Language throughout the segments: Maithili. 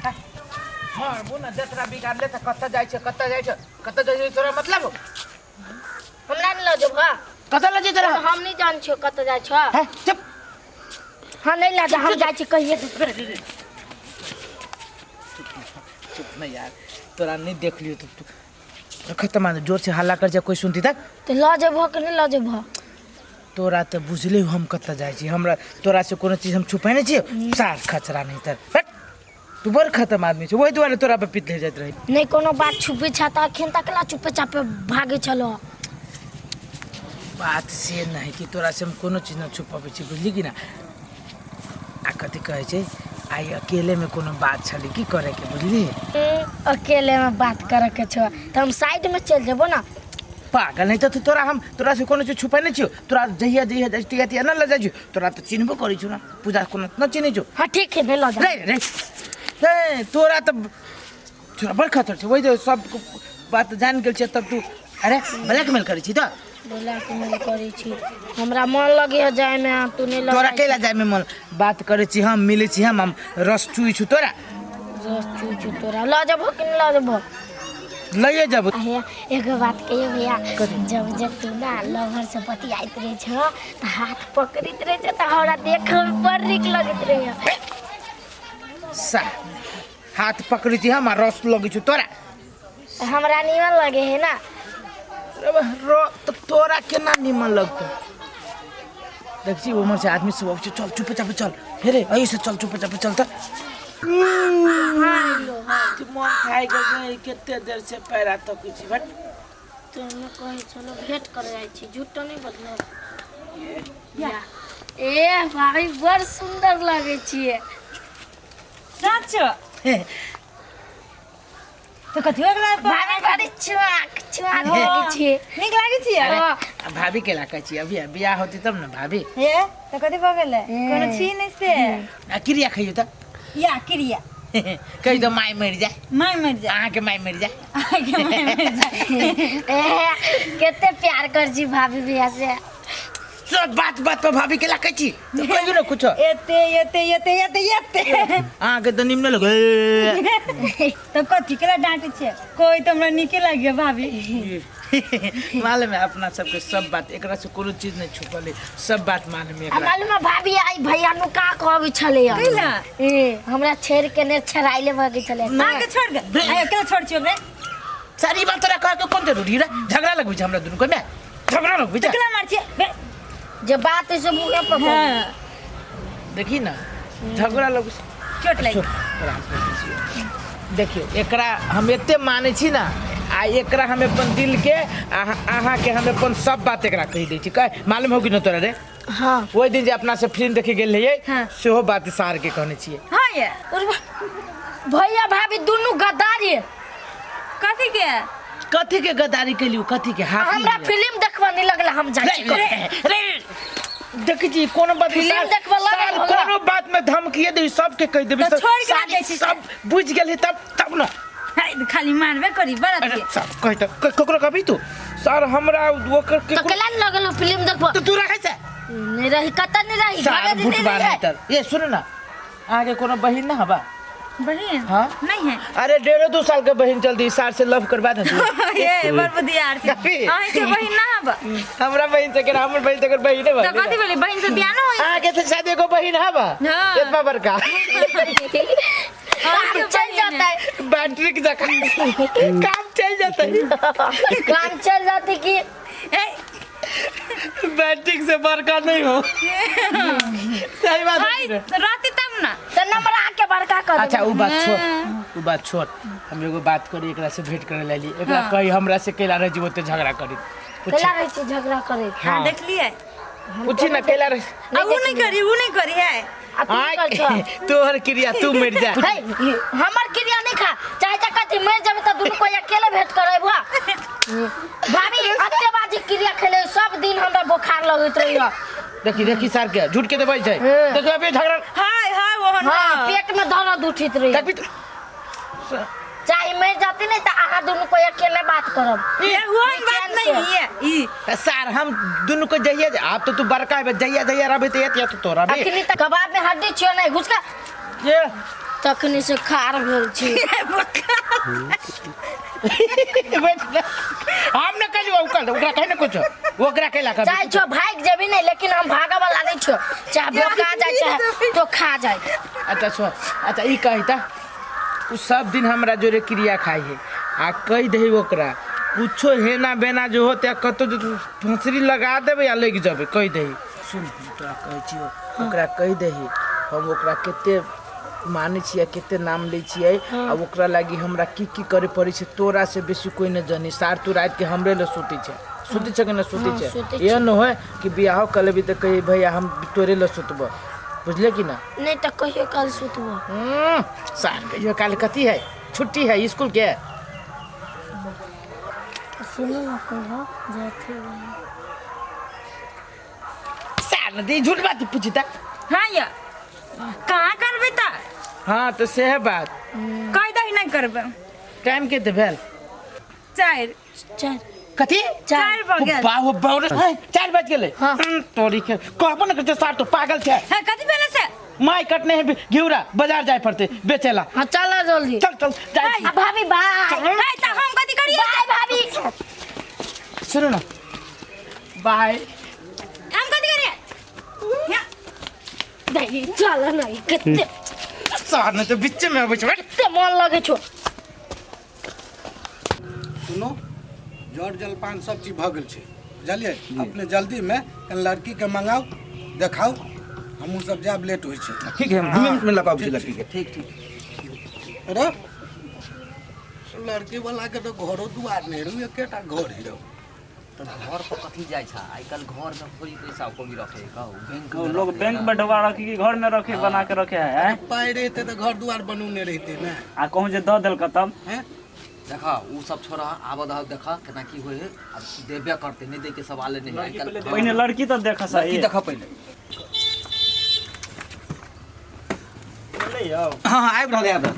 मारबो ने जतरा बिगाड़ ले तऽ कतऽ जाइ छै, कतऽ जाइ छै, कतऽ जाइ छै, तोरा मतलब हमरा नहि लऽ जेबह। कतऽ लऽ जेतै? हम नहि जान छियौ कतऽ जाइ छौ। हैं, चुप। हाँ, नहीं लऽ जा, हम जाइ छी कहिए। चुप नहीं यार, तोरा नहीं देख लियो तो तू खत्म। आदमी जोर से हल्ला कर जाए, कोई सुनती तक। तऽ लऽ जेबह कि नहि लऽ जेबह? तोरा तऽ बुझले हो हम कतऽ जाइ छी। हमरा तोरा से कोनो चीज हम छुपै नहि छियै सार खचरा नहीं तर। हट, तू बड़ खत्म आदमी छै, ओहि दुआरे तोरा पर पीत ले जाइत रही। नहि कोनो बात छुपै छ तऽ अखन तक ला चुपे चापे भागै छलो। बात से नहीं कि तोरा से हम कोनो चीज न छुपाबै छी, बुझली कि ना? आ कथी कहै छै, आइ अकेले में कोनो बात छलै की करे के, बुझली? अकेले में बात करे के छौ तऽ हम साइड में चलि जेबो ना। पागल नहीं तऽ तोरा हम तोरा से कोनो चीज छुपै नहीं छियौ। तोरा जहिया जहिया जाइ तिया तिया न लऽ जाइ छियौ। तोरा तऽ चिन्हबो करै छौ ना, पूजा कोनो न चिन्है छौ। हाँ, ठीक है, नहीं लऽ जा। रे रे रे, तोरा तऽ तोरा बड़ खतर छै, वही तऽ सब बात जान गेल छै तब तू अरे ब्लैकमेल करै छी तऽ। ब्लैकमेल करै छी? हमरा मन लगे है जाय में, तू नहीं लऽ। तोरा कैला जाय में मन? बात करै छी हम, मिलै छी हम रस चुइ छु तोरा। रस चुइ छु तोरा। लऽ जेबहो कि नहीं लऽ जेबहो? लइए जब। अहे, एगो बात कहियो भैया, जब जब तू ना लवर से बतियाइत रहे छ तऽ हाथ पकड़ैत रहे छ तऽ हमरा देखऽ में बड़ नीक लगैत रहे। सा हाथ पकड़ै छी हम आ रस लगै छु तोरा? तऽ हमरा नीमन लगे है ना। रे बा, रो तऽ तोरा केना निमन लगतौ? देख छी, उम्हर से आदमी सब अबै छै, चल चुपे चापे चल। हे रे, एहि से चल, चुपे चापे चल। तऽ मन खाइ गेल, कते देर से पैरा तकै छी बट। तो हम कहै छलो भेंट करे जाइ छी, झूठ तो नहीं बदलो। ए भाई, बड़ सुंदर लगे छिए। सच तऽ कथी हो गेलै? भाभी, बड़ी चुआक चुआक लगे छिए। नीक लागै छियै? अरे, भाभी के लाकै छी, अभी बियाह होती तब ने भाभी। हे, तऽ कथी भऽ गेलै? कोनो छी नहि से। आ क्रिया खइयो तऽ। या क्रिया। कहि दो माय मरि जाए। माय मरि जाए। अहाँके माय मरि जाए। अहाँके माय मरि जाए। ए, कते प्यार कर छी भाभी भैया से। सब बात बात पर भाभी के लाकै छी तऽ कहियो ने कुछो। एते एते एते एते एते। अहाँके तऽ निम्न लगे। तऽ कथी के ला डाँटै छियै? कोई तऽ हमरा नीके लागिया भाभी। मालूम है अपना सबके सब बात, एकरा से कोनो चीज नहीं छुपल है, सब बात मालूम है आ एकरा। मालूम है भाभी, आई भैया नु का कहबी छले? कैला? ए, हमरा छेड़ के ने छड़ाइले भगे छले। अहाँके छोड़ दे, आयो केला छोड़ छियै ओकरे? सारी बात तोरा कह के कोन जरूरी रे? झगड़ा लगबै छै हमरा दुनू के में, झगड़ा लगबै छै। केला मार छियै बे? जे बात है से मुँहे पर बोल। हाँ। देखी ना, झगड़ा लगबै छै। चोट लागि छोड़, तोरा हम कहै छियौ। देखियौ, एकरा हम एते मानै छी ना, आ एकरा हम अपन दिल के अहाँके हम अपन सब बात एकरा कहि दै छी। कह, मालूम हो कि न तोरा रे? हाँ। ओहि दिन जे अपना से फिल्म देखे गेल रहियै, हाँ। सेहो बात सार के कहने छियै। हाँ ये। भैया भाभी दुनू गद्दारी। कथी के? कथी के गद्दारी केलियौ? कथी के हाथ? हमरा फिल्म देखबा नहीं लगला, हम जाइ छी। रे रे, देखै छी कोनो बात फिल्म देखबऽ लागल सार हो गेला। कोनो बात में धमकी देबी, सबके कहि देबी। तऽ सब छोड़ि के सारी जाइ छी। सब बुझि गेलही तब तब न। हाय, खाली मारबे करी बड़ा। अरे सब कहि तऽ ककरो कहबी तू सर हमरा ओकर तो केकरो केला नहीं लगल फिल्म देखबा? तऽ तू रखै छै। नहीं रही, कतऽ नहीं रही। सार घरे नहीं भुटबा रही। नहीं तर ये सुन ना, अहाँके कोनो बहिन ना हबा? बहिन? हाँ? नहीं है। अरे 1.5 2 साल के बहिन चलती, सार से लव करवा दे तू। ये बड़ बुधियार छी। कथी? अहीं के बहिन ना हब? हमरा बहिन से केना? हमर बहिन तकर बहिन है। तऽ कथी भेलै? बहिन से बियाह न होई? अहाँके तऽ शायद एगो बहिन हबा। हाँ। एतबा बड़का। काम चल जाता है। बैटरी के जका काम चल जाता है। काम चल जाती कि ए। बैटरी से बड़का नहीं हो, सही बात है हाय कि नहीं? रहती तब ना। तो नंबर आके बड़का कर। अच्छा, उ बात छोड़, उ बात छोड़। हम एगो बात करी, एकरा से भेंट करे लाली, एकरा हाँ। कही हमरा से कैला रह जीवो ते झगड़ा करी। पूछी। केला रहे छी झगड़ा करे? हाँ, देखलियै। पूछी ना कैला रह। आ उ नहीं करी, उ नहीं करी है। आ तू आय, कर छ। तोहर क्रिया, तू मर जा। हे, हमर क्रिया नहीं खा, चाहे चाहे कथी मर जाबे त दुनू कोई अकेले भेंट करे भा। भाभी अत्ते बाजी क्रिया खेले, सब दिन हमरा बुखार लगैत रही। देखी देखी सार के झूठ के देबै छै। हाँ। देखो, अभी झगड़ा। हाय हाय, ओहन। हाँ, पेट में दर्द उठित रही। देखबी तो चाहे मर जाती नहीं त अहाँ दुनू कोई अकेले बात करब। ये ओहन बात चैन नहीं से। है ई। सार हम दुनू के जहिया, आप तो तू बड़का है, जहिया जहिया रहबे त एत तो तोरा भी। अखनी तक कबाब में हड्डी छियो नहीं घुसका। ये तखनी से खार भेल छी। बैठ ना। हम न कहलियो ओकर, ओकरा कहे न कुछ, ओकरा कहला कभी। चाहे छो भाग जेबी नहीं, लेकिन हम भागा वाला नहीं छो, चाहे बोका जाए चाहे तो खा जाए। अच्छा छो, अच्छा ई कही ता उ सब दिन हमरा जोरे क्रिया खाई है आ कही दही ओकरा कुछो हेना बेना जो होते कतो जो फंसरी लगा देबे या लग जबे कही दही। सुन हम तोरा कहै छियो, ओकरा कही दही हम ओकरा कते मानै छियै, कते नाम लै छियै आ ओकरा लागि हमरा की की करे पड़ै छै तोरा से बेसी कोई न जानी। सार तू रात के हमरे ले सुतै छै, सुतै छै कि न सुतै छै? सुतै। एहन न होय कि बियाहो कर लेबी तऽ कही भैया हम तोरे ले सुतबो, बुझले कि ना? नहीं तो कहियो काल सुतबो। सार कहियो काल कथी है, छुट्टी है स्कूल के। सुनो ना कहो जाते सार न दी झूठ बात पूछी ता। हाँ या कहाँ करबे ता? हाँ तो सेह बात। कह दही नहीं करबे। टाइम के भेल? 4। 4। कथी? 4 बज गेल। बाहो बाहो रे, 4 बज गेलै। हाँ। तोरी के कहबो न करते सार तो पागल छै। हाँ, कथी भेलै से? माय कटने है घिउरा बाजार जाय पड़ते बेचेला। हाँ चल जल्दी। चल चल जाय। आ भाभी बाय। चल। है त हम कथी करिए? बाय भाभी। सुनो ना बाय। हम कथी करिए? नहीं चल नहीं कते सार ने तो बीच में आबै छै। कते मन लगे छो। सुनो जर जलपान सब चीज भऽ गेल छै, बुझलियै? अपने जल्दी में कनि लड़की के मंगाउ देखाउ, हमहूँ सब जायब, लेट होइ छै। ठीक है, हम 2 मिनट में लगाब छी लड़की के। ठीक ठीक। अरे लड़की वाला के तो घरो दुआर नहीं रहू, एकेटा घर ही रहू। तो घर पर कथी जाइ छै? आइ काल्हि घर में थोड़ी पैसा कौड़ी रखे कहू, बैंक में लोग रखे बैंक है। में ढोका रखे कि घर में रखे, बना के रखे है। पाइ रहिते तऽ घर दुआर बनौने रहिते ने। आ कहूँ जे दऽ देलक तब हैं? देखा उ सब छोड़ा, आब दह देखा केना की होइ है, आ देबे करते नहीं दे के सवाले नहीं है। आइ काल्हि पहिने लड़की तऽ देख लड़की सही। देखा पहिले। हाँ हाँ आबि रहल है, आबि रहल।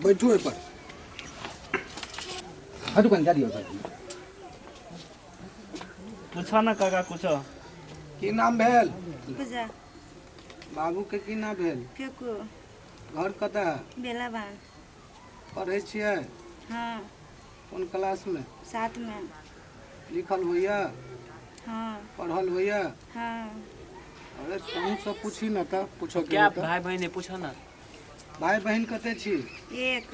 बैठू एहि पर। हटू कनि, जा दियौ। पूछो ना काका कुछो। की नाम भेल? पूजा। बाबू के की नाम भेल? फेकू। घर कतऽ है? बेलाबाग। पढ़ै छियै? हाँ। कोन क्लास में? 7 में। लिखल होइया? हाँ। पढ़ल होइया? हाँ। अरे तुम सब पूछी ना तऽ पूछो के क्या होतै। भाई बहन है पूछो ना। भाई बहन कते छी? एक।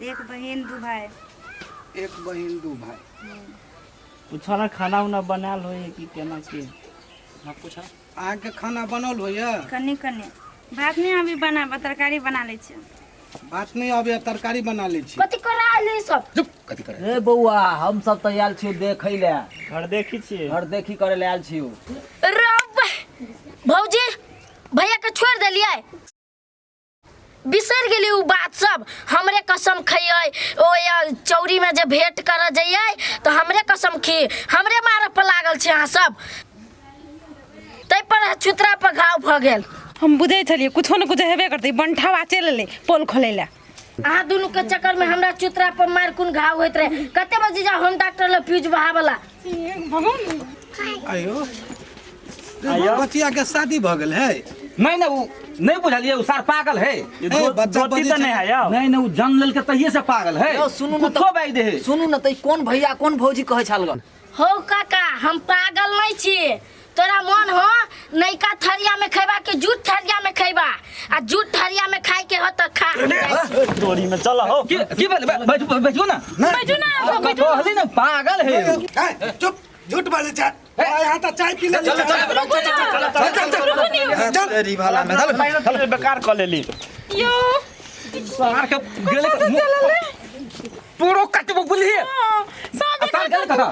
एक बहन 2 भाई। एक बहन 2 भाई। पूछो ना खाना उना बनाल होइए कि केना की? हाँ पूछो। अहाँके खाना बनल होइया? कनि कनि। भात नहीं अभी बनाब, तरकारी बना लै छी। भात नहीं आबैया, तरकारी बना लै छी। कथी करा आइली सब? चुप, कथी करे? ए बौआ, हम सब तऽ आयल छियौ देखै ले। घर देखी छियै। घर देखी करे ले आयल छियौ। रब भौजी भैया के छोड़ देलियै, बिसरि गेली उ बात सब। हमरे कसम खइयै, ओ या चौरी में जे भेंट कर जइयै तऽ हमरे कसम खी, हमरे मारऽ पर लागल छै अहाँ सब। तै पर चुतरा पर घाव भऽ गेल। हम बुझै छलियै कुछो न कुछो हेबे करतै, बंठावा चलि एलै पोल खोलै लए। अहाँ दुनू के चक्कर में हमरा चुतरा पर मार कोन घाव होइत रहे। कते बजे जाउ हम डॉक्टर लग फ्यूज बहावला। आयो बचिया के शादी भऽ गेल है? नहीं ना, उ नहीं बुझलियै, उ सार पागल है। ए, बच्चा धोती बजै तऽ छै। नहीं है यौ। नहीं नहीं, उ जन्म लेलकै तहिये से पागल है। यौ, सुनू न कुछो बाजि दे है। सुनू न तऽ कोन भैया कोन भौजी कहै छल गन? हौ काका, हम पागल नहीं छी। तोरा मन हो नैका थरिया में खैबा कि जूठ थरिया में खैबा? आ जूठ थरिया में खाए के हो त खा। तोरी में चल हो। की की भेल? बैठू बैठू ना। बैठू ना, सब बैठू। कहली ना पागल है। ए, चुप, झूठ बाजै छै। यहाँ तऽ चाय पी ले। चल चल चल चल चल। अरे भाला में चल। बेकार कऽ लेली। यो सार के गेलै तोरो कटबो बुझलियै? सब सार गेलै कतऽ?